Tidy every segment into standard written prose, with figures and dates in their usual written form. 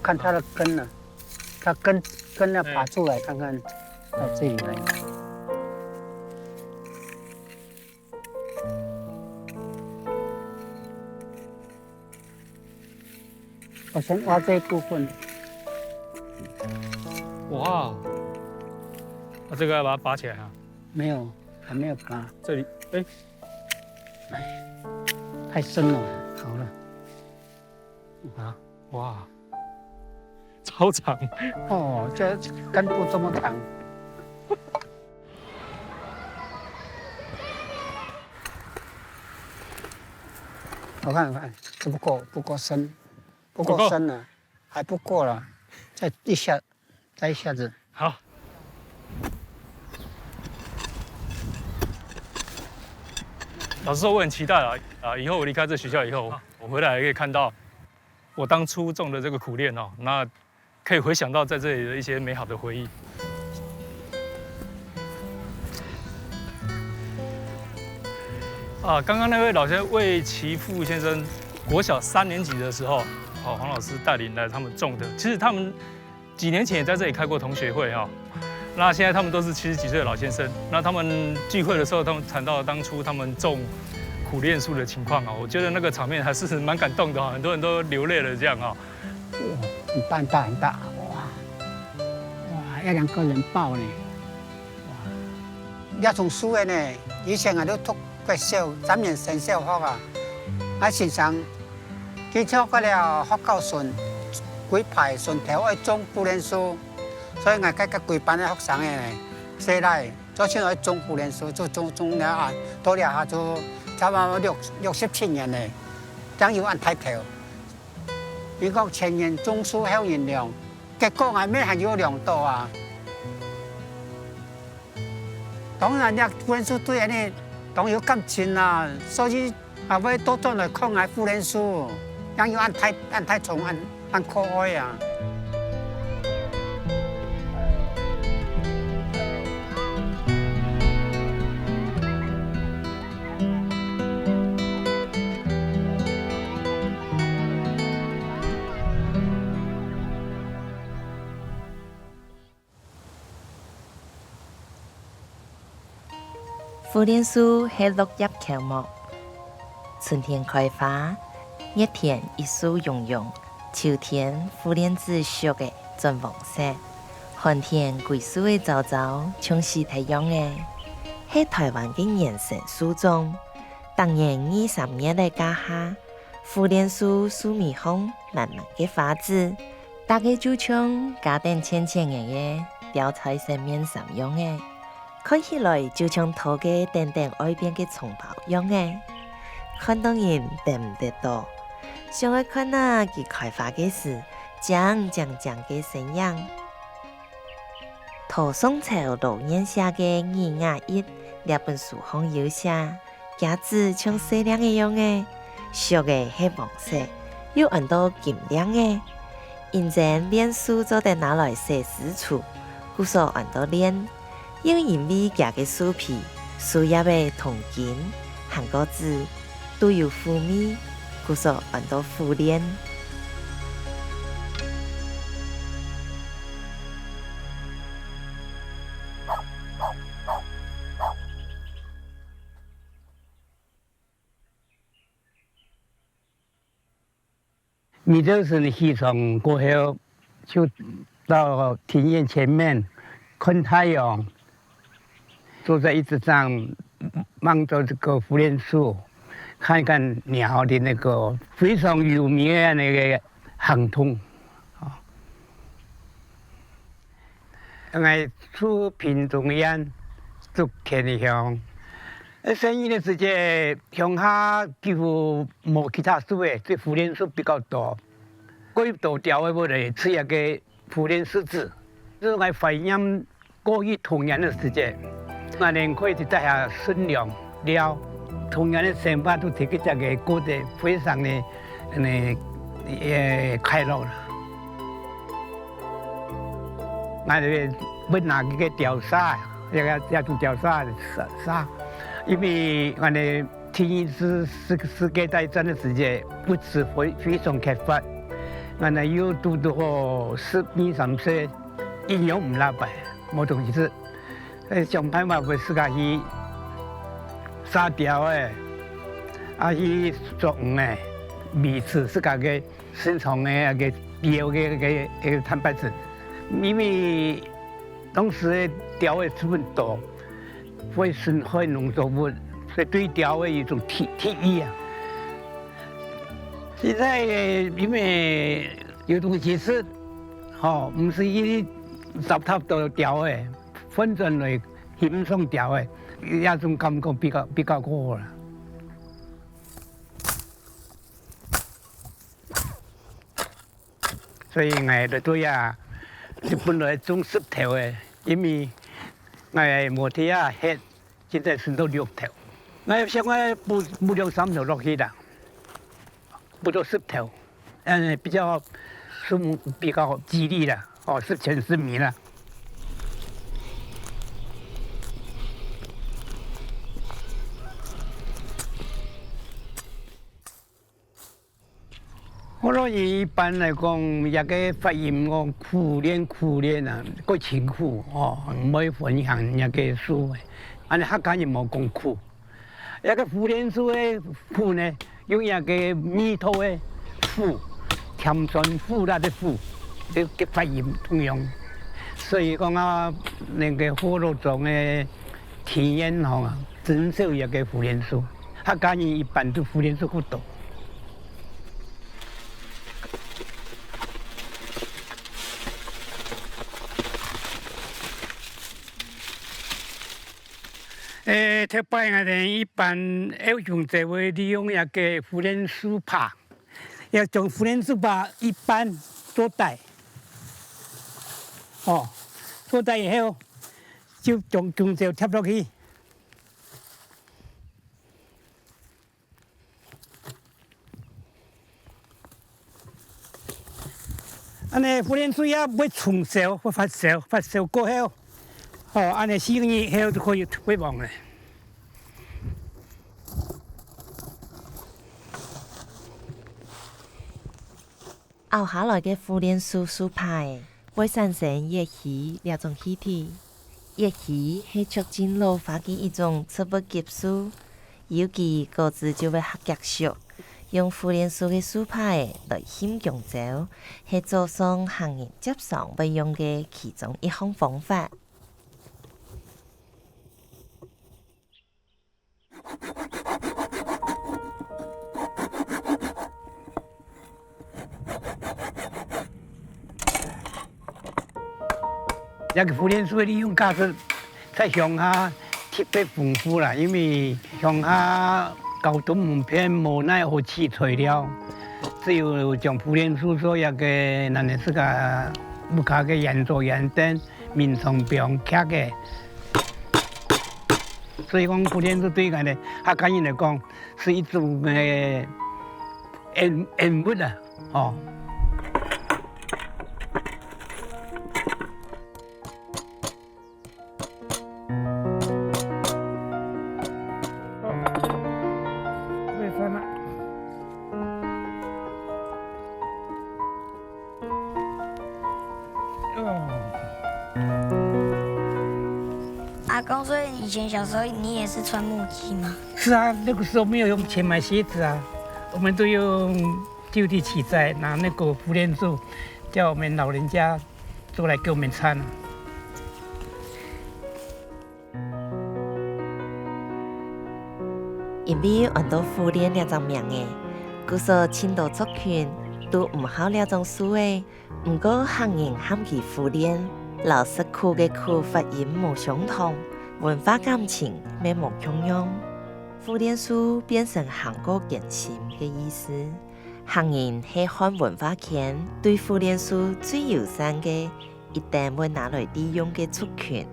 看它的根呢，它根要爬出來看看，到這裡來。我先挖這一部分。哇，那這個要把它拔起來啊？沒有，還沒有拔。這裡，哎，太深了，好了。啊，哇，超長。哦，這根部這麼長。我看看，這不夠，不夠深，不夠深了，還不夠了，再一下，再一下子。好。老實說，我很期待啊！啊，以後我離開這學校以後，我回來還可以看到我當初種的這個苦楝哦，那可以回想到在這裡的一些美好的回憶。啊，剛剛那位老先生魏其富先生，國小三年級的時候，哦，黃老師帶領來他們種的。其實他們幾年前也在這裡開過同學會哈。那現在他們都是70幾歲的老先生，那他們聚會的時候，他們談到當初他們種苦楝樹的情況啊，我覺得那個場面還是蠻感動的哈，很多人都流淚了這樣啊。哇，很大很大很大，哇哇，要兩個人抱呢。哇，這種樹的呢，以前啊都讀國小，咱們神小學啊，啊先生，基礎過了學校順幾排順頭愛種苦楝樹。所以我甲甲規班的學生的呢，洗來做先愛種苦楝樹，做種種了啊，到了下就差不多67年嘞，將有按抬頭。伊講前人種樹後人涼，結果我咩還有涼到啊？當然，這苦楝樹對安當有感情啦，所以後尾多轉來看下苦楝樹，將有按太按太寵按按可愛啊。苦楝樹係落葉喬木，春天開花，熱天一樹絨絨，秋天苦楝子熟的轉黃色，寒天規樹的皺皺像屍體樣的，係台灣的原生樹種。當年23月的家下，苦楝樹樹米紅慢慢的發紫，大概就像家頂淺淺的吊在身面上樣的。看起來就像塗個點點愛變的長袍樣的，看到人等唔得到，想愛看啊佢開花的時，鏘鏘鏘的聲音。唐宋朝羅燕寫的《二廿一》這本書上有寫，茄子像細粒的樣的，熟的係黃色，又按到金亮的。因前楝樹做得拿來寫詩詞，故說按到楝。又因為夾個樹皮、樹葉的銅筋、韓國子都有苦味，故說按到苦楝。你這是起床過後，就到庭院前面看太陽。坐在椅子上，望着這個苦楝樹，看看鳥的那個非常有名的那個航通啊。因為出屏東縣竹田的鄉，生意的時節，鄉下幾乎無其他樹的，這苦楝樹比較多。過去倒掉的無來吃一個苦楝樹籽，這是我懷念過去童年的時節。我們可以在下乘涼了，童年的生活都這個這個過得非常的那快樂了。我這邊要拿這個釣沙，這個這種釣沙沙，因為我們第一次世界大戰的時節物資非常缺乏，原來有拄拄好食二三歲，營養毋落敗，無東西吃。上歹嘛袂適合去沙雕的，啊去做黃的、米糍，適合個生蟲的啊個標的個個蛋白質。因為當時的雕的成分多，會損害農作物，所以對雕的一種提議啊。現在因為有東西吃，吼，毋是伊雜塔都雕的。反轉來欣賞調的，遐種感覺比較好啦。所以𠊎就對啊，日本來種十條的，因為𠊎無體啊血，現在剩到六條。𠊎想講補兩三條落去啦，補到十條，比較數目比較吉利啦，哦，十全十美啦。我諗一般來講，一個發音講苦練苦練啊，夠辛苦哦，毋會分享一個書的。按呢客家人無講苦，一個苦練書的苦呢，用一個米土的苦，甜酸苦辣的苦，這個發音同樣。所以講啊，那個河洛莊的田園吼啊，真少一個苦練書。客家人一般都苦練書較多。鐵板啊，一般要用這位利用一個苦楝樹拍，要將苦楝樹拍一般做帶，哦，做帶以後就將香蕉貼落去。按呢苦楝樹也欲成熟或發熟，發熟過後，哦，按呢4個月後就可以退網了。熬下來的苦楝樹樹皮會產生液氣兩種氣體，液氣係促進老化的一種植物激素，尤其果子就會較結實。用苦楝樹的樹皮來熏香蕉，係祖上行人接上會用的其中一項方法。這個苦楝樹的利用價值在鄉下特別豐富啦，因為鄉下交通毋便，無奈何取材料，只有將苦楝樹做一個，咱的這個木卡個圓桌圓凳、眠床邊徛的。所以講苦楝樹對𠊎的客家人來講是一種的恩物啊，哦。阿公，所以以前小時候你也是穿木屐嗎？是啊，那個時候沒有用錢買鞋子啊，我們都用就地取材，拿那個苦楝樹，叫我們老人家做來給我們穿。因為按到苦楝這種名的，據說千多族群都毋曉這種樹的。毋過客人喊其苦楝，老實苦的苦發音無相同，文化感情嘛無共樣。苦楝樹變成行過艱辛的意思。客人係漢文化圈對苦楝樹最友善的，一定會拿來利用的族群。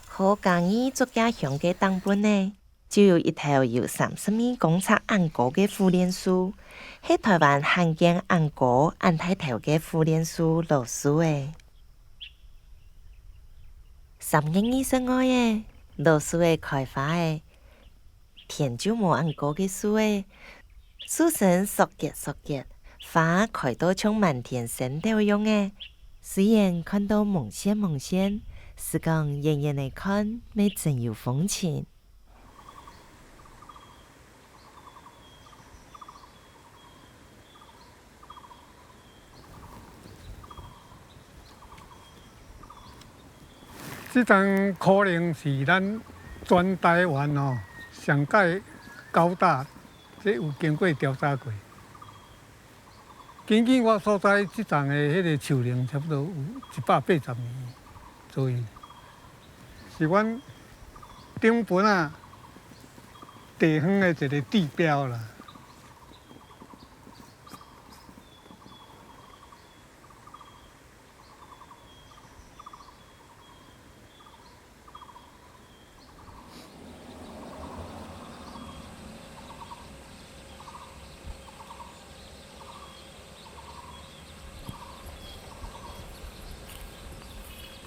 好嘉義作家鄉的東本呢，就有一頭有32公尺按高的苦楝樹，係台灣罕見按高按大頭的苦楝樹老樹的。3月25的老樹會開花的，田就無按過嘅樹的，樹身索結索結，花開到像漫天星斗樣的。雖然看到朦線朦線，是講遠遠的看，咪真有風情。這層可能是咱全台灣吼上蓋高大，這有經過調查過。根據我所知，這層的彼個樹齡差不多有180年左右，是阮頂本仔地方的一個地標啦。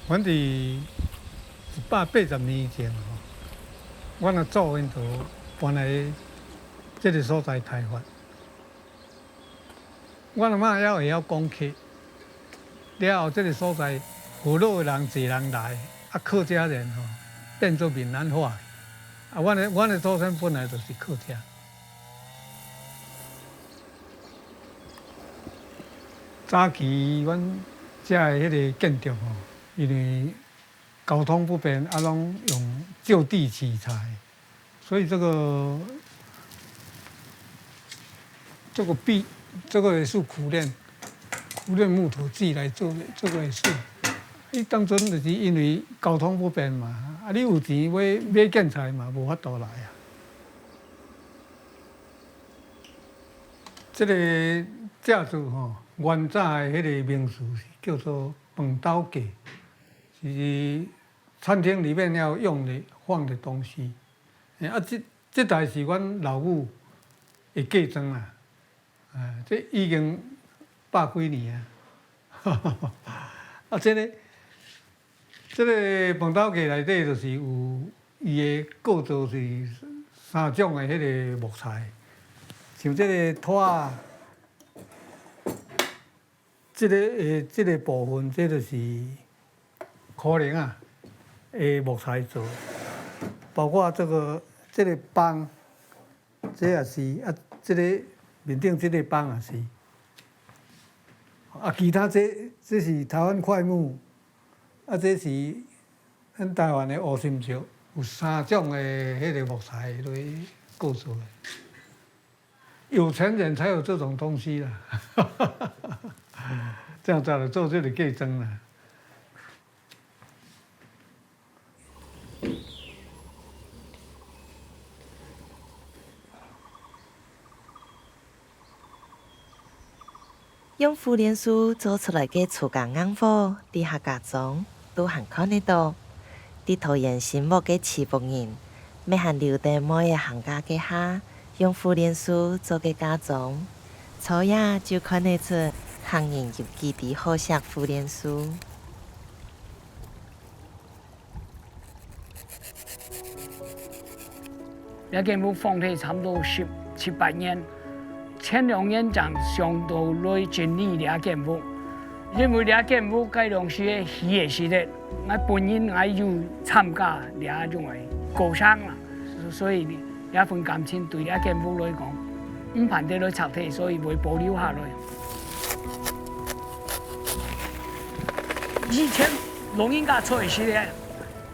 阮伫180年前吼，阮的祖先就搬來這個所在開發。阮阿嬤猶會曉講客，了後這個所在河洛的人濟人來，啊客家人吼變做閩南話。啊，阮的祖先本來就是客家。早期阮遮的彼個建築吼，因為交通不便，啊，攏用就地取材，所以這個壁，這個也是苦楝，苦楝木頭自己來做的，這個也是。伊當陣就是因為交通不便嘛，啊，你有錢買買建材嘛，無法度來啊。這個這座吼，原早的彼個名詞是叫做飯斗架。是餐廳裡面要用的放的東西，啊，這台是阮老母的嫁妝啦，啊，這已經百幾年啊，啊，這個飯斗架內底就是有伊的構造是三種的彼個木材，像這個拖仔，這個部分，這就是可能啊，的木材做，包括這個枋，這也是啊，這個面頂這個枋也是，啊，其他這是台灣檜木，啊，這是咱台灣的烏心石，有三種的彼個木材來構造的。有錢人才有這種東西啦，這樣才來做這個嫁妝啦。用浮蓮樹做出來的厝間硬貨，佇客家莊都還看得到。佇桃園新屋的慈福人，欲還留佇每个行家的下，用浮蓮樹做个嫁妝，初也就看得出行人有幾滴好食浮蓮樹。這間屋放體差不多十七八年，乾隆院長上到來整理這間屋，認為這間屋該當時的戲的時陣，我本人我有參加這種的過程啦，所以這份感情對這間屋來講，毋盼得來拆體，所以會保留下來。以前老人家出的時陣，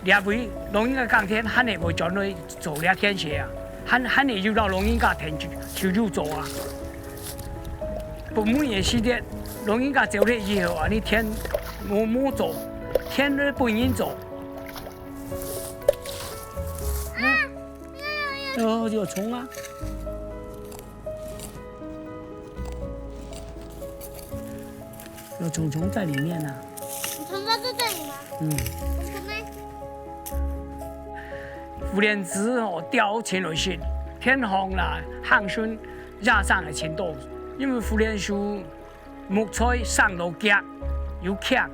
掠位老人家耕田，喊會袂轉來做掠田鞋啊，喊喊會就到老人家田就手做啊。不每個時節，老人家走了以後啊，你田無冇做，田你本人做。哦，有蟲啊！有蟲蟲在裡面啊！蟲蟲在這裡嗎？嗯。蟲呢？浮蓮子哦，雕青來色，天紅啦，漢順壓上的程度，因為浮蓮樹木材上落夾又強，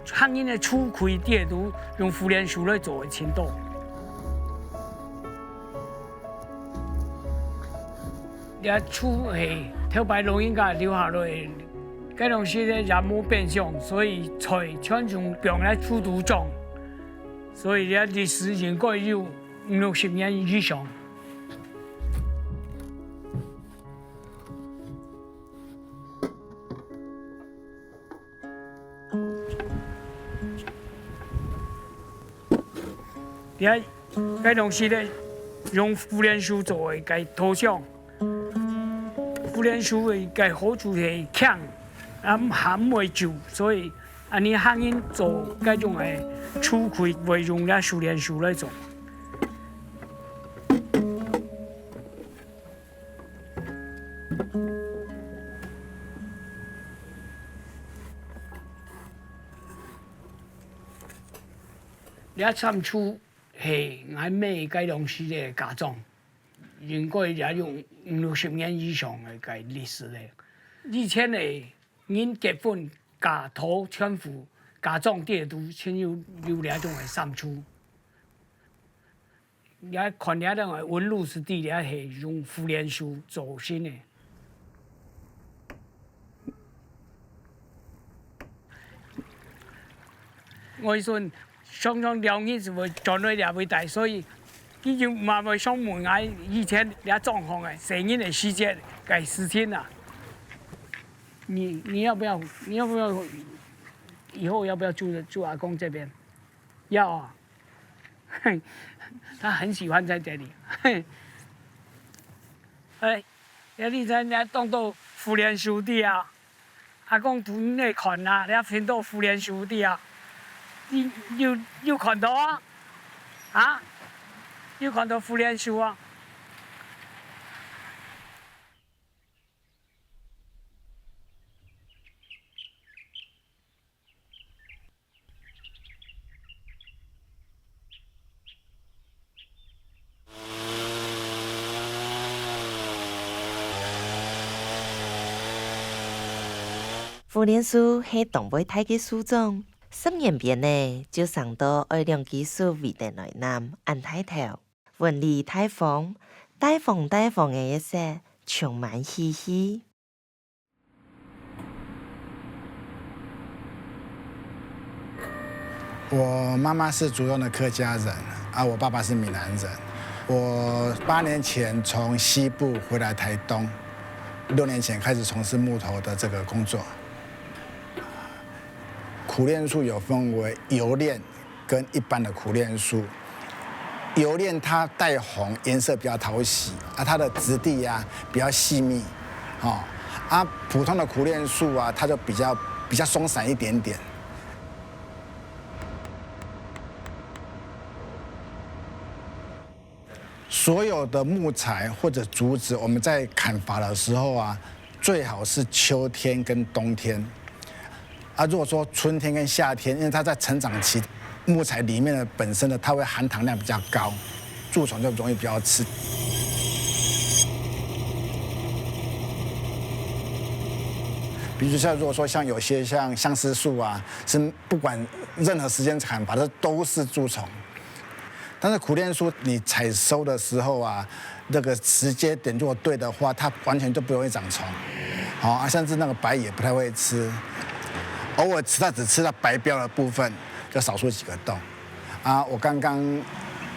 漢人的厝開店都用浮蓮樹來做的程度。遐厝是头摆录音架留下来，该东西咧人无变相，所以揣全从用来出土种，所以遐历史应该有50-60年以上。遐该东西咧用浮莲树做的，该头像。浮莲树的该好处是强，啊含袂旧，所以按呢行因做该种的厝开，袂用遐浮莲树来做。遐杉厝是𠊎买该东西的家长。应该也有50-60年以上的个历史咧。以前的人结婚家头全副家长底都先有有两种的杉厝。也看遐种的纹路是伫遐是用浮莲树做成的。我彼阵常常聊天是会转来掠袂大，所以。已经嘛袂想问𠊎以前遐状况的生日的时节个事情啦。你要不要？你要不要？以后要不要住阿公这边？要啊，他很喜欢在这里。哎，你知影当到浮莲树底啊？阿公拄咧看啊，你听到浮莲树底啊？你有看到啊？啊？有看到浮莲树啊？浮莲树係东尾大个树种，10年前呢，就上到爱两支树围得來南按抬头，纹理大方，大方大方的一些，充滿喜氣。我媽媽是竹東的客家人，啊，我爸爸是閩南人。我8年前從西部回來台東，6年前開始從事木頭的這個工作。苦楝樹有分為油楝跟一般的苦楝樹。油楝它帶紅，顏色比較討喜，啊，它的質地啊比較細密，哦，啊，普通的苦楝樹啊，它就比較鬆散一點點。所有的木材或者竹子，我們在砍伐的時候啊，最好是秋天跟冬天。啊，如果說春天跟夏天，因為它在成長期，木材裡面的本身的它會含糖量比較高，蛀蟲就容易比較吃。比如像如果說像有些像相思樹啊，是不管任何時間砍伐，這都是蛀蟲。但是苦楝樹你採收的時候啊，那個時間點如果對的話，它完全就不容易長蟲。好啊，甚至那個白蟻也不太會吃，偶爾吃它只吃到白標的部分，就少數幾個洞。啊，我剛剛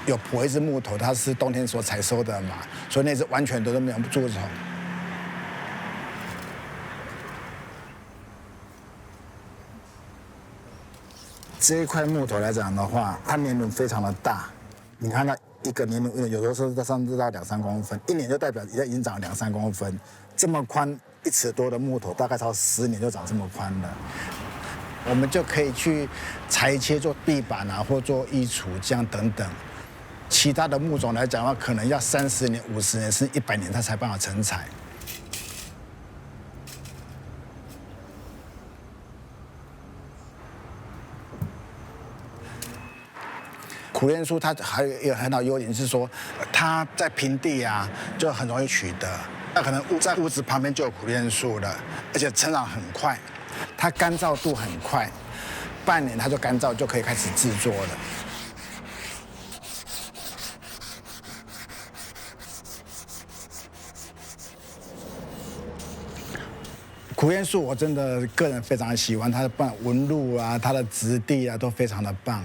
有剖一隻木頭，它是冬天所採收的嘛，所以那隻完全都沒有蛀蟲。這一塊木頭來講的話，它年輪非常的大，你看它一個年輪，有的時候甚至到2-3公分，一年就代表已經長2-3公分，這麼寬1尺多的木頭，大概超10年就長這麼寬了。我們就可以去裁切做壁板啊，或做衣櫥這樣等等。其他的木種來講的話，可能要30年、50年甚至100年，它才辦法成材。苦楝樹它還有一個很好優點是說，它在平地啊就很容易取得，那可能在屋子旁邊就有苦楝樹了，而且成長很快，它乾燥度很快，半年它就乾燥就可以開始製作了。苦楝树我真的个人非常喜欢，它的不管纹路啊，它的质地啊都非常的棒。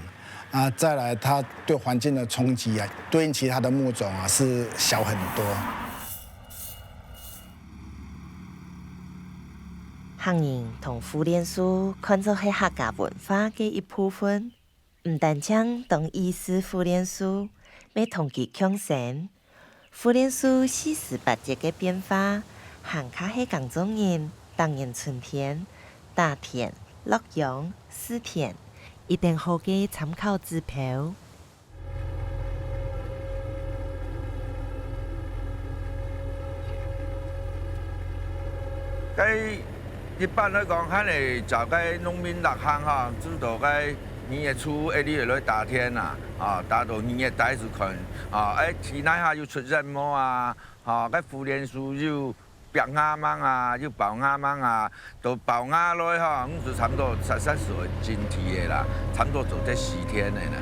啊，再来它对环境的冲击啊，对应其他的木种啊是小很多。杏仁同苦楝树看做係客家文化嘅一部分，毋單將當伊是苦楝樹，欲同佢共生。苦楝樹四時八節嘅變化，行較係耕種人，當年春天、打田、落秧、試田，一定好嘅參考指標。該一般來講，較會找個農民六項吼，主導個2月初一日來打田啦，啊，打到2月底時看，啊，哎，天內下又出熱毛啊，啊，個苦楝樹又白芽芒啊，又爆芽芒啊，都爆芽來吼，阮就差不多十三歲真天的啦，差不多做這4天的啦。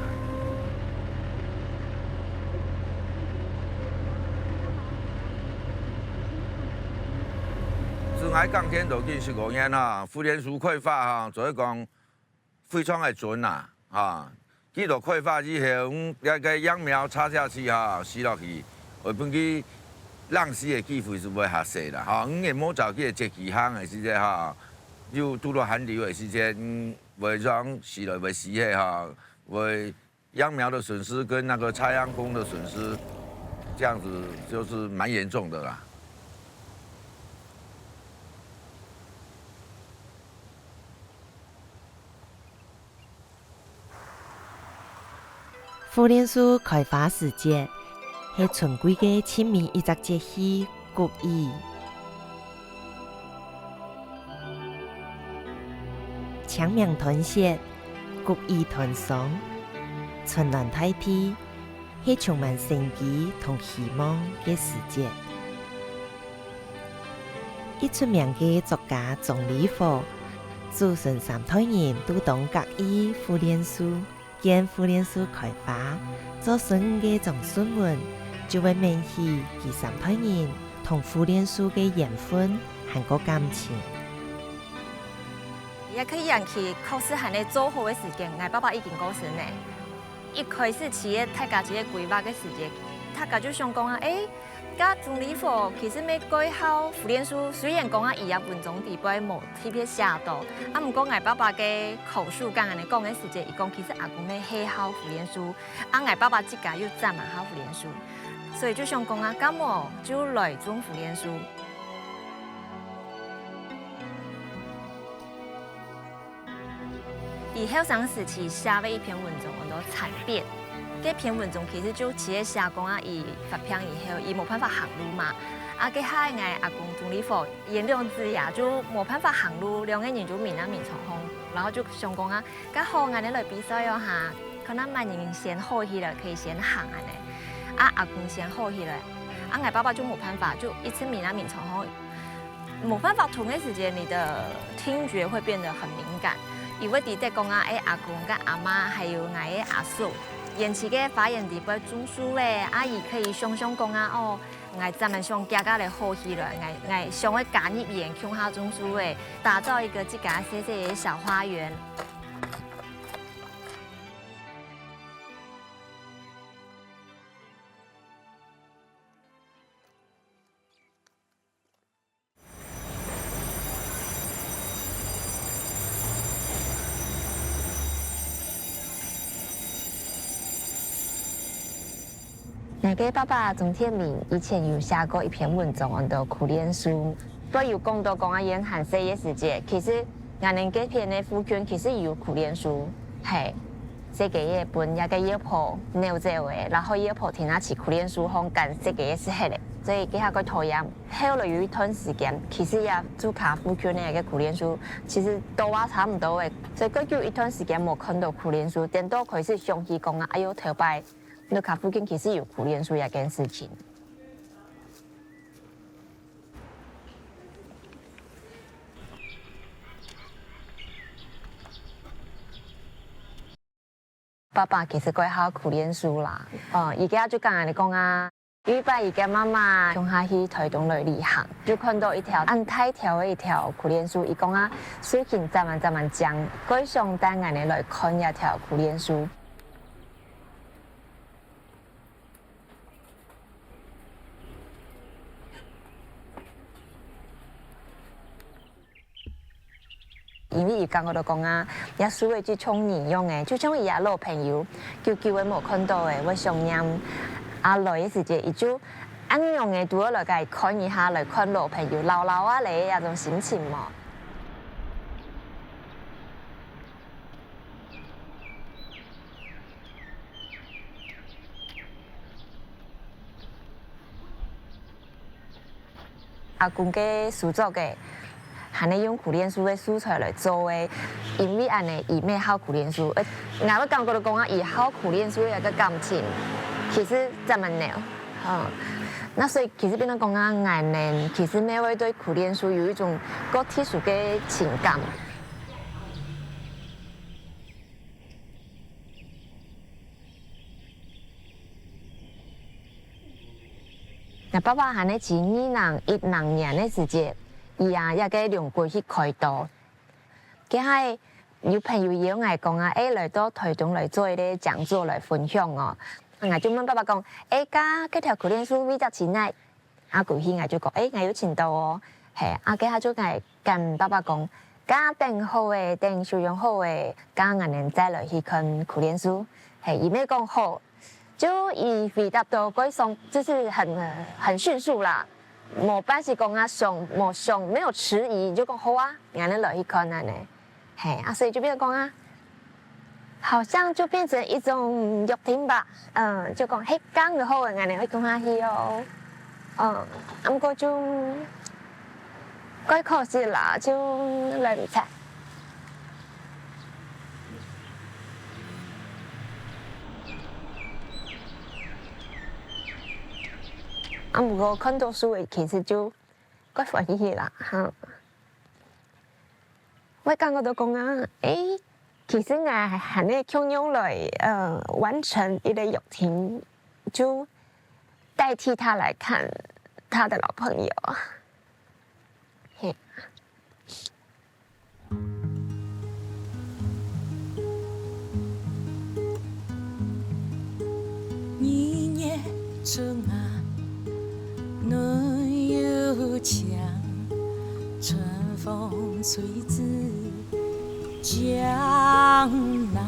自愛降天就見15年吼，苦楝樹開花吼，就講非常的準啦，哈。去到開花以後，阮那個秧苗插下去吼，死落去，會分去浪死的機會是袂遐細啦，吼。阮的毛早去節氣烘的時陣吼，又拄到寒流的時陣，袂裝死落袂死的吼，袂秧苗的損失跟那個插秧工的損失，這樣子就是蠻嚴重的啦。苦楝樹開花時節，係春季嘅清明一隻節氣穀雨。清明斷雪，穀雨斷霜，春暖大地，係充滿生機同希望嘅時節。一出名嘅作家鍾理和，祖孫三代人都當格醫苦楝樹。見苦楝樹開花，做孫嘅長孫們就會銘起佢三代人同苦楝樹嘅緣分還個感情。也可以引起考試還咧做好的時間，𠊎爸爸已經過身咧。一開始起個大家一個規劃的時間，大家就想講啊，欸，佮鍾理和其實欲改好苦楝樹，雖然講啊，伊也文章底背無特別寫到，啊，毋過𠊎爸爸嘅口述講按呢講的時節，伊講其實阿公欲寫好苦楝樹，啊，𠊎爸爸這家又讚嘛好苦楝樹，所以就想講啊，敢無就來種苦楝樹。伊後生時期寫了一篇文章，叫做《慘變》。這篇文章其實就直接寫講啊，伊發病以後，伊無辦法行路嘛。啊，佮下𠊎阿公鍾理和眼兩隻牙就無辦法行路，兩個人就面啊面衝鋒，然後就想講啊，較好按呢來比賽哦哈，可能萬人先好起來，可以先行按呢。啊，阿公先好起來，啊，𠊎爸爸就無辦法，就一直面啊面衝鋒，無辦法同一時間，你的聽覺會變得很敏感。伊會佇咧講啊，欸，阿公佮阿媽還有𠊎的阿嫂，延遲個發言佇背種樹咧，阿姨可以想想講啊，哦，𠊎咱們想加加來好起來，𠊎想欲加入園鄉下種樹咧，打造一個這個細細的小花園。𠊎个爸爸鍾鐵明以前有寫過一篇文章，叫做《苦楝樹》，都有講到講啊，嚴寒歲月時節，其實𠊎們這片的附近其實有苦楝樹，係這個葉本也個葉婆扭這位，然後葉婆聽下起苦楝樹風乾，這個也是黑的，所以給下個討厭。後來有一段時間，其實也做卡附近的個苦楝樹，其實都話差唔多的，所以過有一段時間無看到苦楝樹，顛倒開始想起講啊，哎喲頭擺。蘆卡附近其實有苦楝樹這件事情。爸爸其實過好苦楝樹啦，伊家就講按呢講啊，有一擺伊佮媽媽鄉下去台東來旅行，就看到一條按大條的一條苦楝樹，伊講啊，樹形這麼這麼長，該想帶𠊎來看這條苦楝樹。因為伊講我就講啊，這樹的這種營養的，就像伊仔老朋友，久久的無看到的，會想念。啊來的時節，伊就按樣的拄好來共伊看一下，來看老朋友老老啊來的那種心情嘛。阿公嘅手作的，按呢用苦楝樹的素材來做的，因為按呢伊欲好苦楝樹，我要感覺就講啊，伊好苦楝樹的一個感情，其實這麼濃，那所以其實變做講啊，𠊎呢其實欲會對苦楝樹有一種閣特殊的情感。那爸爸按呢是2010年的時節，伊啊也個兩過去開刀，佮下有朋友邀𠊎講啊，欸來到台東來做一個講座來分享哦。𠊎就問爸爸講，欸，佮這條苦楝樹味道真奈？啊，過去𠊎就講，欸，𠊎有穿到哦，嘿，啊，佮下就𠊎跟爸爸講，佮等好的，等休養好的，佮𠊎能再來去看苦楝樹，嘿，伊欲講好。就伊回答都過爽，就是很迅速啦。無半是講啊想無想沒有遲疑就講好啊，𠊎能來去看按呢，嘿啊，所以就變成講啊，好像就變成一種約定吧。嗯，就講彼工就好的，𠊎能會講下去哦。嗯，啊毋過就怪可惜啦，就來毋切。啊，毋過看到書的其實就閣歡喜啦，哈。我感覺都講啊，欸，其實𠊎按呢強用來完成一個約定，就代替他來看他的老朋友。嘿。二月春啊，暖又強，春風吹至江南，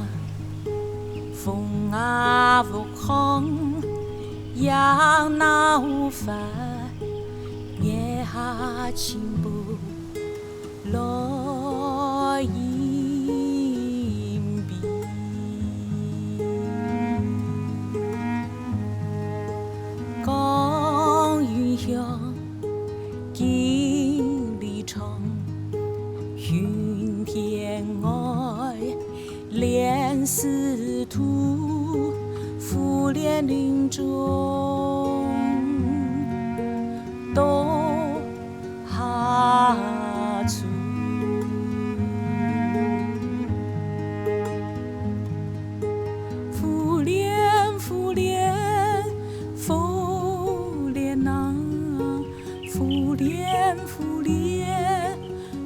風啊拂風，陽鬧翻，月下清波落英碧。江雲響，金籬窗，雲天外，蓮絲圖，浮蓮林中，冬夏處。浮蓮，浮蓮，浮蓮啊，浮蓮，浮蓮，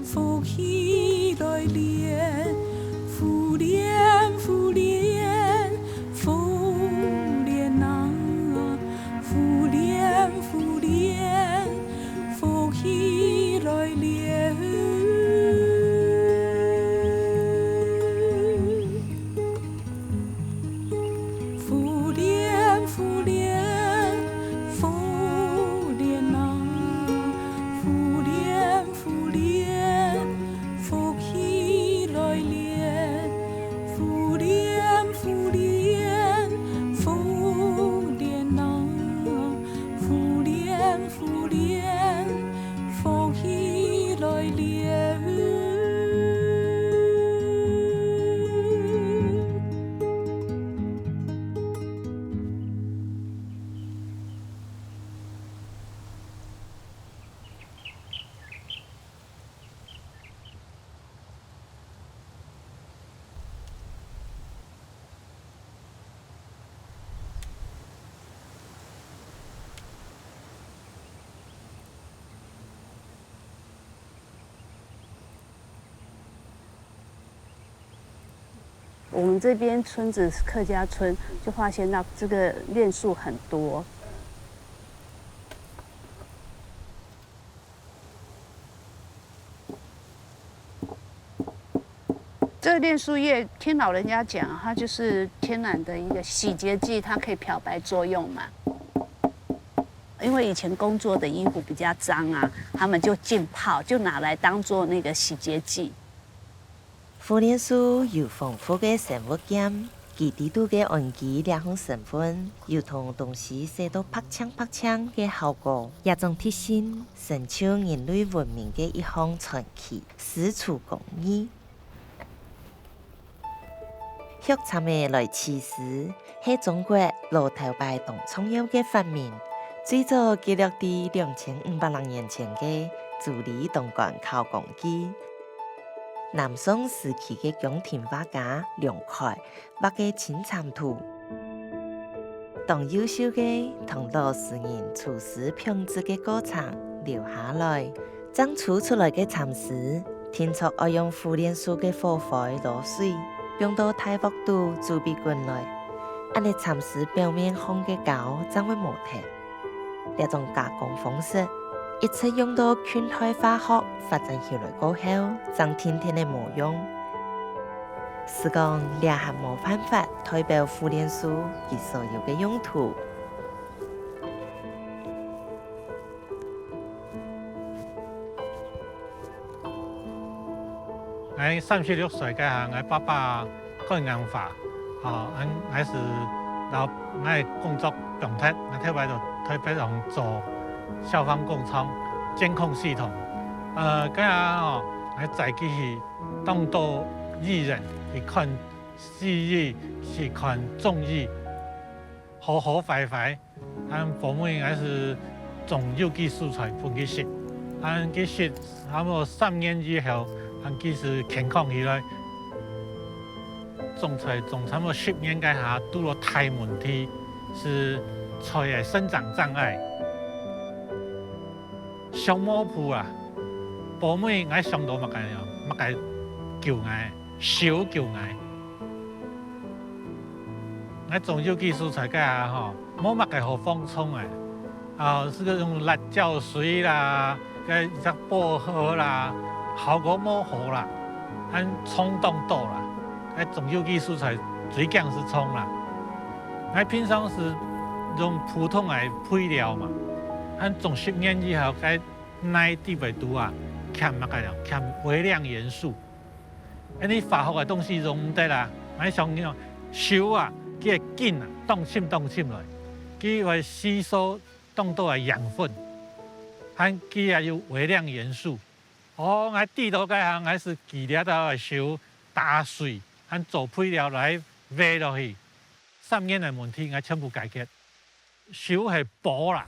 浮起來蓮，浮蓮，浮蓮，浮蓮啊，浮蓮，浮蓮，我們這邊村子客家村，就發現到這個楝樹很多。這個楝樹葉，聽老人家講，它就是天然的一個洗潔劑，它可以漂白作用嘛。因為以前工作的衣服比較髒啊，他們就浸泡，就拿來當做那個洗潔劑。苦楝樹有豐富的生物鹼，其低度的氨基兩項成分，如同同時寫到拍槍拍槍的效果，這種特性成就人類文明的一項傳奇，四處工藝。玉蠶的來起時，係中國老頭牌同重要的發明，最早記錄佇2500年前的竹里東關考工記。南宋時期的宮廷畫家梁楷畫的青蠶圖，當優秀的唐老詩人廚師烹製的過程留下來，蒸煮出來的蠶絲，聽說愛用苦楝樹的火灰滷水，用到大鑊度煮比滾來，按呢蠶絲表面烘的膠才會無脫。這種加工方式，一直用到近代化學發展起來過後，才天天的模樣。是講，也還無辦法代表苦楝樹其所有的用途。𠊎36歲，該下𠊎爸爸肝硬化，吼，𠊎是然後𠊎工作狀態，𠊎特別就特別用做消防工廠監控系統。該下吼，𠊎早起是當做藝人，是看戲劇，是看綜藝，好好壞壞。俺父母還是種有機蔬菜分去食，俺去食，差不多3年以後，俺其實健康起來。種菜種差不多10年該下，拄了大問題，是菜的生長障礙。上毛鋪啊，保妹𠊎上到乜個樣，乜個救𠊎，燒救𠊎。𠊎種有機蔬菜該下吼，無乜個好放蔥的，啊，是個用辣椒水啦，該只薄荷啦，效果無好啦，按蔥當多啦。𠊎種有機蔬菜最驚是蔥啦。𠊎平常是用普通的配料嘛，按種10年以後，該奶特別多啊，欠乜個樣，欠微量元素。因為化學的東西用唔得啦，𠊎像講燒啊，佢會緊啊，當滲當滲來，佢會吸收當多的養分，還佢也有微量元素。哦，𠊎地頭該行，𠊎是記得到來燒打碎，還做配料來賣落去，3年的問題𠊎全部解決。燒係補啦。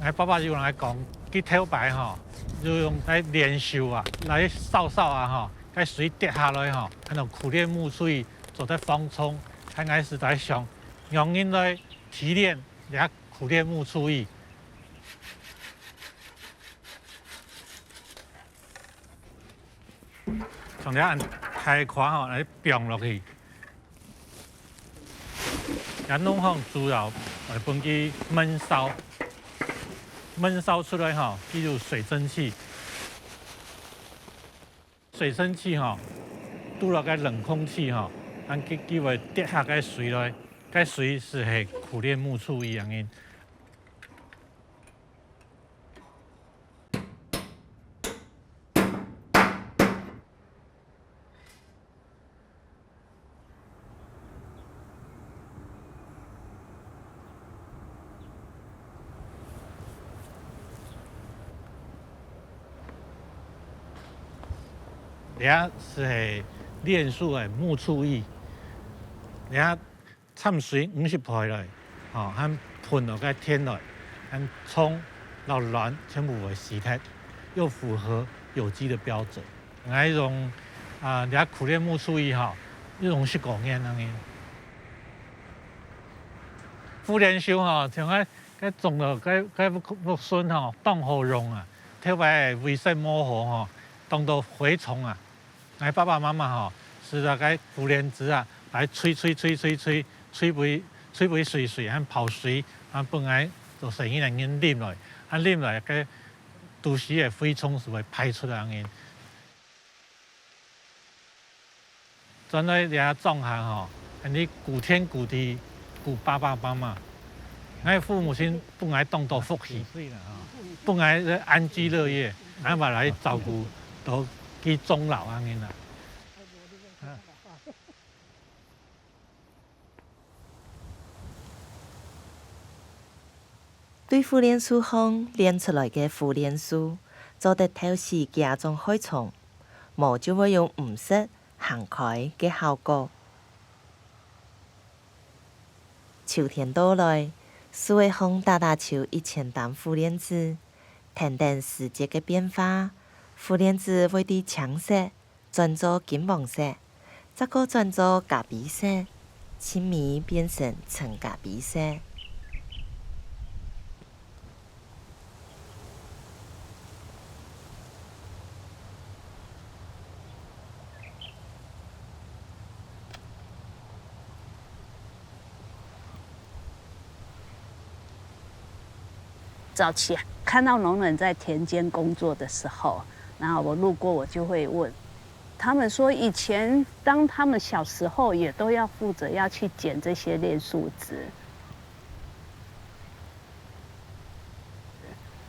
𠊎爸爸有人來講，去挑白吼，就用來連修啊，來掃掃啊吼，該水滴下來吼，還用苦楝木水做得防沖，還𠊎是在想用𪜶來提煉遐苦楝木醋液。從這按開寬吼來放落去，也弄好豬肉來分去燜燒，燜燒出來吼，叫做水蒸氣。水蒸氣吼，拄落個冷空氣吼，咱去叫會滴下個水來，個水是係苦楝木醋一樣的。遐是係楝樹的木醋液，遐摻水50倍來，吼，和噴落個天來，和蔥、老卵全部會洗脫，又符合有機的標準。𠊎用啊，遐苦楝木醋液吼，用15年按呢。苦楝樹吼，像個個種了個個木筍吼，當好用啊，特別的微生物吼，當做蛔蟲啊。𠊎爸爸媽媽吼是那个苦楝子啊，來吹吹吹吹吹，吹肥吹肥水水，按泡水，按放𠊎做生意人啉落，按啉落個肚時的蛔蟲是會排出來的。轉來遐種下吼，你顧天顧地顧爸爸媽媽，𠊎父母親本來當做福氣，本來安居樂業，𠊎嘛來照顧到去終老按呢啦。對婦聯書風練出來的婦聯書，做得透視家中害蟲，無就會用唔色行開嘅效果。秋天到來，樹會風打打樹1000擔婦聯子，等等時節嘅變化，婦聯子會佇青色轉做金黃色，再閣轉做咖啡色，青暝變成橙咖啡色。早期看到農人在田間工作的時候，然後我路過，我就會問，他們說以前當他們小時候也都要負責要去撿這些楝樹枝。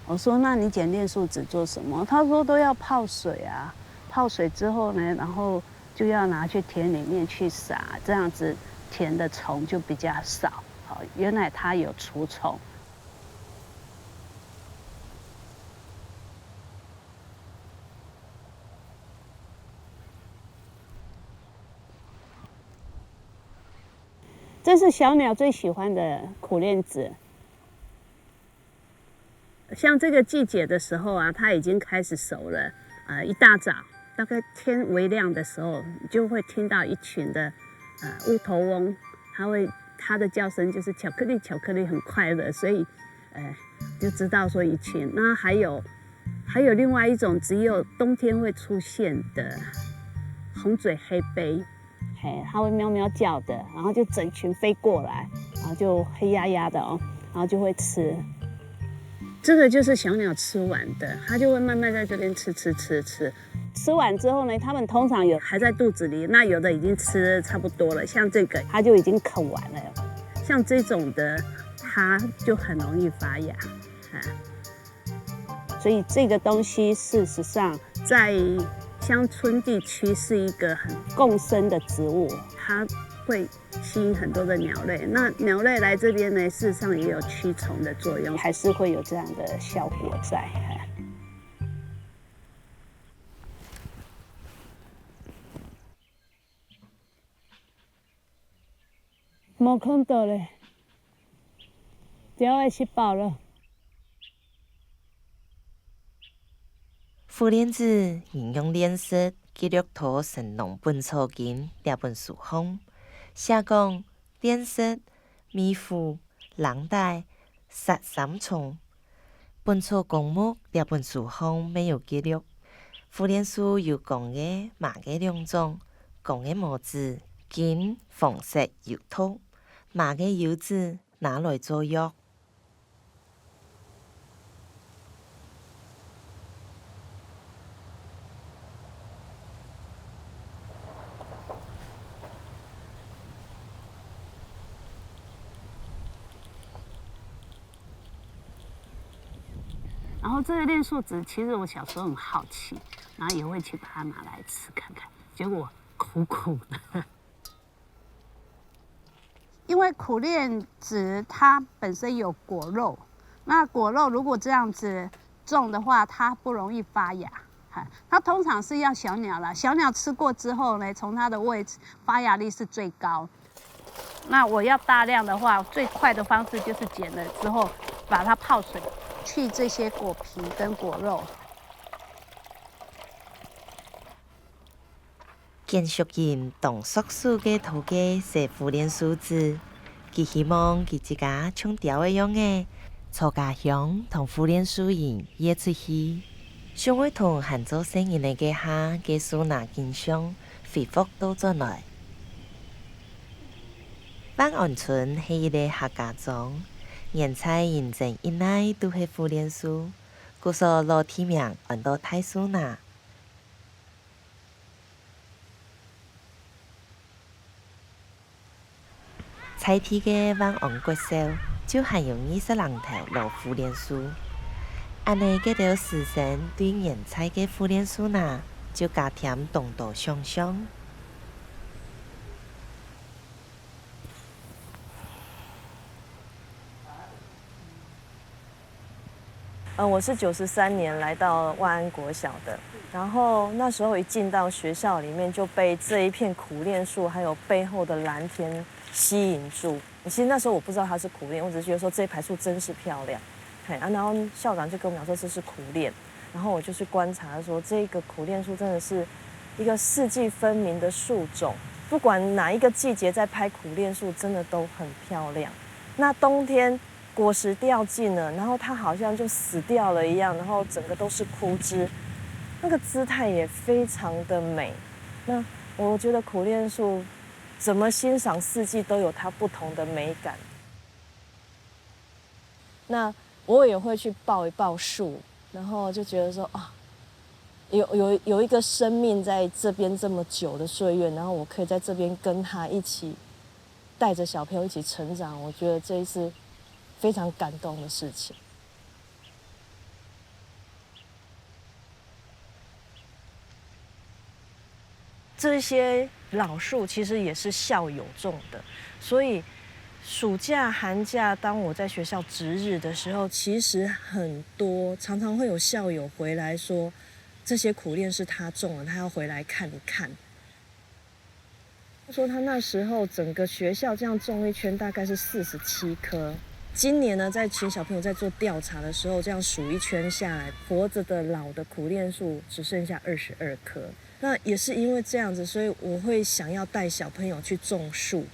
我說那你撿楝樹枝做什麼？他說都要泡水啊，泡水之後呢，然後就要拿去田裡面去撒，這樣子田的蟲就比較少。好，原來它有除蟲。這是小鳥最喜歡的苦楝子。像這個季節的時候啊，它已經開始熟了。一大早，大概天微亮的時候，你就會聽到一群的烏頭翁，它的叫聲就是巧克力，巧克力，很快樂，所以，就知道說一群。那還有另外一種只有冬天會出現的紅嘴黑背。嘿，它會喵喵叫的，然後就整群飛過來，然後就黑壓壓的哦，然後就會吃。這個就是小鳥吃完的，它就會慢慢在這邊吃吃吃吃。吃完之後呢，它們通常有還在肚子裡，那有的已經吃得差不多了，像這個它就已經啃完了。像這種的，它就很容易發芽。所以這個東西事實上在鄉村地區是一個很共生的植物，它會吸引很多的鳥類。那鳥類來這邊呢，事實上也有驅蟲的作用，還是會有這樣的效果在。沒看到嘞，鳥愛吃飽了。婦聯子營養糧食記錄圖《神農本草經》這本書風，寫講糧食、米糊、人帶、殺三蟲。本草綱目這本書風沒有記錄。婦聯樹有公的、母的兩種，公的母子金黃色有毒，母的油脂拿來做藥。然後這個楝樹籽，其實我小時候很好奇，然後也會去把它拿來吃看看，結果苦苦的。因為苦楝子它本身有果肉，那果肉如果這樣子種的話，它不容易發芽。它通常是要小鳥啦，小鳥吃過之後呢，從它的位置發芽率是最高。那我要大量的話，最快的方式就是剪了之後把它泡水。去這些果皮跟果肉。建築人董叔叔嘅土家是婦聯數字，佢希望佢自家像雕一樣的，曹家鄉同婦聯樹人也出去。上尾同漢做生意的家下，家私若經商恢復倒轉來。萬安村係一个客家莊，原菜認真一來都係苦楝樹，故說老地名按到大樹若。在地个萬安國小就含有20人頭老苦楝樹，按呢個條師生對原菜个苦楝樹若就加添眾多想像。我是93年來到萬安國小的，然後那時候一進到學校裡面，就被這一片苦楝樹還有背後的藍天吸引住。其實那時候我不知道它是苦楝，我只是覺得說這一排樹真是漂亮。嘿啊，然後校長就跟我們講說這是苦楝，然後我就去觀察說這個苦楝樹真的是一個四季分明的樹種，不管哪一個季節在拍苦楝樹，真的都很漂亮。那冬天果實掉盡了，然後它好像就死掉了一樣，然後整個都是枯枝，那個姿態也非常的美。那我覺得苦楝樹怎麼欣賞四季都有它不同的美感。那我也會去抱一抱樹，然後就覺得說啊，有一個生命在這邊這麼久的歲月，然後我可以在這邊跟他一起帶着小朋友一起成長，我覺得這一次非常感動的事情。這些老樹其實也是校友種的，所以暑假、寒假，當我在學校值日的時候，其實很多常常會有校友回來說，這些苦楝是他種的，他要回來看一看。他說他那時候整個學校這樣種一圈，大概是47棵。今年呢，在請小朋友在做調查的時候，這樣數一圈下來，活着的老的苦楝樹只剩下22棵。那也是因為這樣子，所以我會想要帶小朋友去種樹。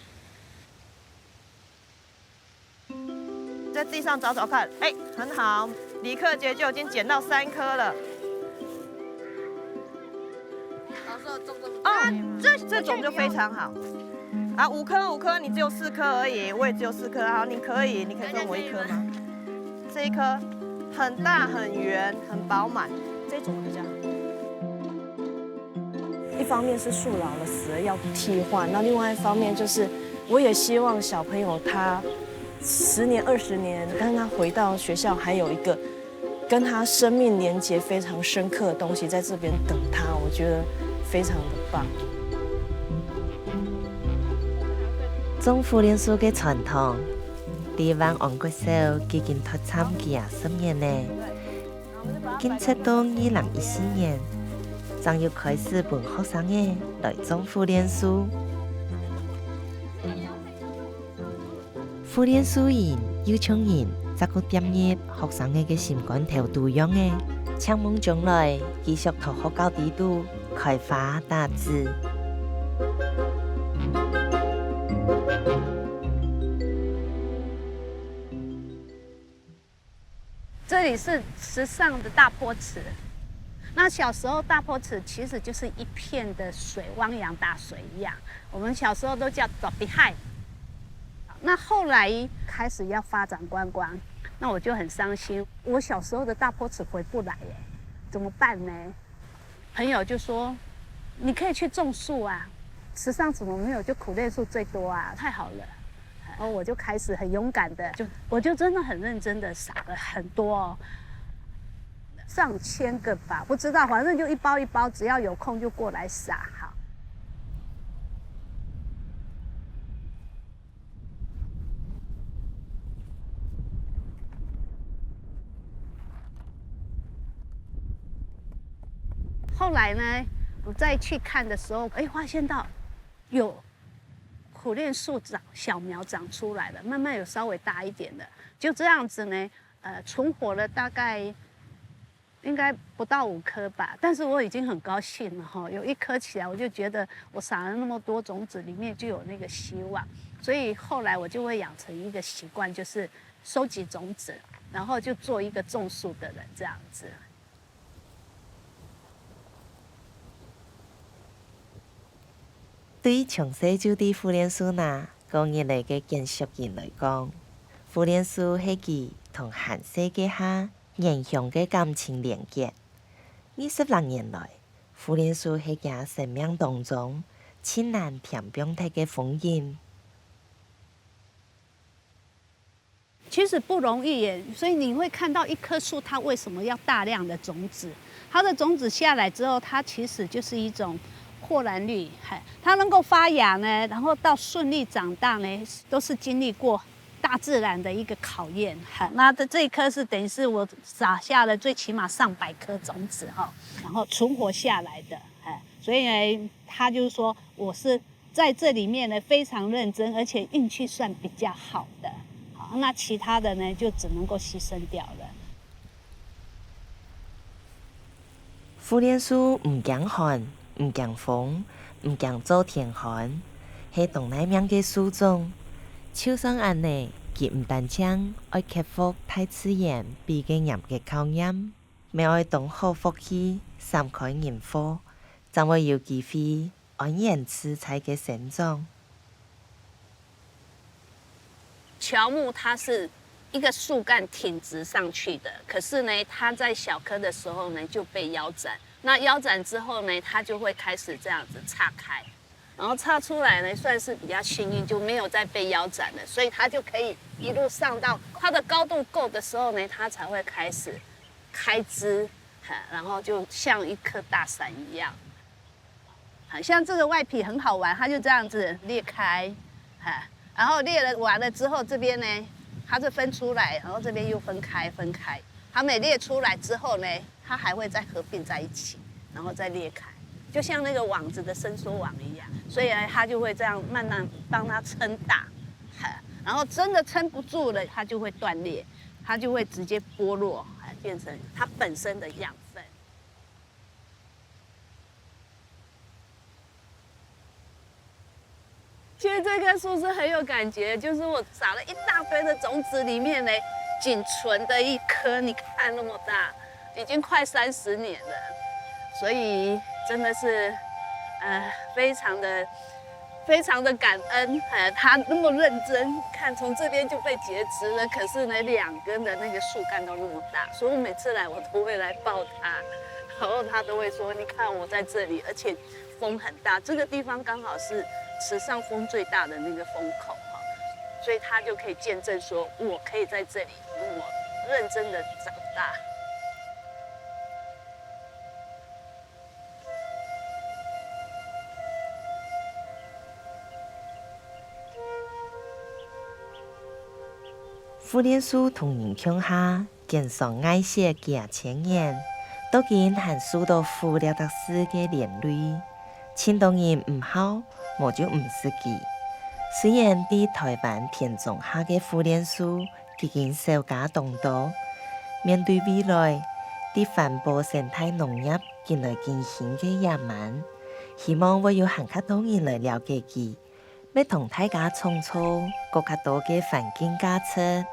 在地上找找看，哎，很好，李克杰就已經撿到3顆了。老師，我種這麼哦，這種就非常好。啊，5顆5顆，你只有4顆而已，我也只有4顆。好，你可以分我一顆嗎？這一顆很大很圓很飽滿，這種比較好。一方面是樹老了死了要替換，那另外一方面就是，我也希望小朋友他10年20年，當他回到學校，還有一個跟他生命連結非常深刻的東西在這邊等他，我覺得非常的棒。種苦楝樹个傳統，佇萬安國小已經拓展幾仔十年呢。緊接到2014年，終又開始分學生个來種苦楝樹。苦楝樹人又像人，這個點入學生个个心肝頭都樣个，請問將來繼續托學校地圖開花打籽。這裡是池上的大坡池。那小時候大坡池其實就是一片的水，汪洋大水一樣。我們小時候都叫大碧海。那後來開始要發展觀光，那我就很傷心。我小時候的大坡池回不來耶，怎麼辦呢？朋友就說，你可以去種樹啊，池上怎麼沒有？就苦楝樹最多啊，太好了。然後我就開始很勇敢的，就我就真的很認真的撒了很多哦，上千個吧，不知道，反正就一包一包，只要有空就過來撒。好。後來呢，我再去看的時候，哎，發現到有苦楝樹長小苗長出來了，慢慢有稍微大一點的，就這樣子呢，存活了大概應該不到5棵吧，但是我已經很高興了哈，有一顆起來，我就覺得我撒了那麼多種子，裡面就有那個希望，所以後來我就會養成一個習慣，就是收集種子，然後就做一個種樹的人這樣子。對從細就佇婦聯樹那過日來个簡淑人來講，婦聯樹係佢同韓世界下原鄉个感情連結。26年來，婦聯樹係佢生命當中真難填平脫个風景。其實不容易耶，所以你會看到一棵樹，它為什麼要大量的種子？它的種子下來之後，它其實就是一種或然率，它能夠發芽呢，然後到順利長大呢，都是經歷過大自然的一個考驗。那這一棵是等於是我撒下了最起碼上百顆種子哈，然後存活下來的，所以呢，他就是說我是在這裡面呢非常認真，而且運氣算比較好的。那其他的呢，就只能夠犧牲掉了。婦聯樹毋驚寒，毋驚風，毋驚做天寒，係當內命个樹種。就算按呢，佢毋單止愛克服大自然俾个嚴格考驗，嘛愛擋好福氣，閃開人禍，才會有機會安然自在个生長。喬木它是一個樹幹挺直上去的，可是呢，它在小棵的時候呢就被腰斬。那腰斬之後呢，它就會開始這樣子岔開，然後岔出來呢，算是比較幸運，就沒有再被腰斬了，所以它就可以一路上到它的高度夠的時候呢，它才會開始開枝，然後就像一顆大傘一樣。好像這個外皮很好玩，它就這樣子裂開，然後裂了完了之後，這邊呢，它就分出來，然後這邊又分開分開。它每裂出來之後呢，它還會再合併在一起，然後再裂開，就像那個網子的伸縮網一樣。所以呢，它就會這樣慢慢幫它撐大，然後真的撐不住了，它就會斷裂，它就會直接剝落，變成它本身的養分。其實這棵樹是很有感覺，就是我撒了一大堆的種子裡面呢，僅存的一棵，你看那麼大，已經快30年了，所以真的是，非常的、非常的感恩，他那麼認真，看從這邊就被截肢了，可是呢，兩根的那個樹幹都那麼大，所以我每次來我都會來抱他，然後他都會說：你看我在這裡，而且風很大，這個地方剛好是池上風最大的那個風口哈，所以他就可以見證說，我可以在這裡，我認真的長大。婦聯樹同人鄉下，經常愛寫幾千年，都今還受到富了達斯个連累，真多人毋好，無就毋識佢。雖然佇台灣田種下个婦聯樹已經小家眾多，面對未來，佇環保生態農業近來進行个野蠻，希望會有更較多人來了解佢，欲同大家創造閣較多个環境價值。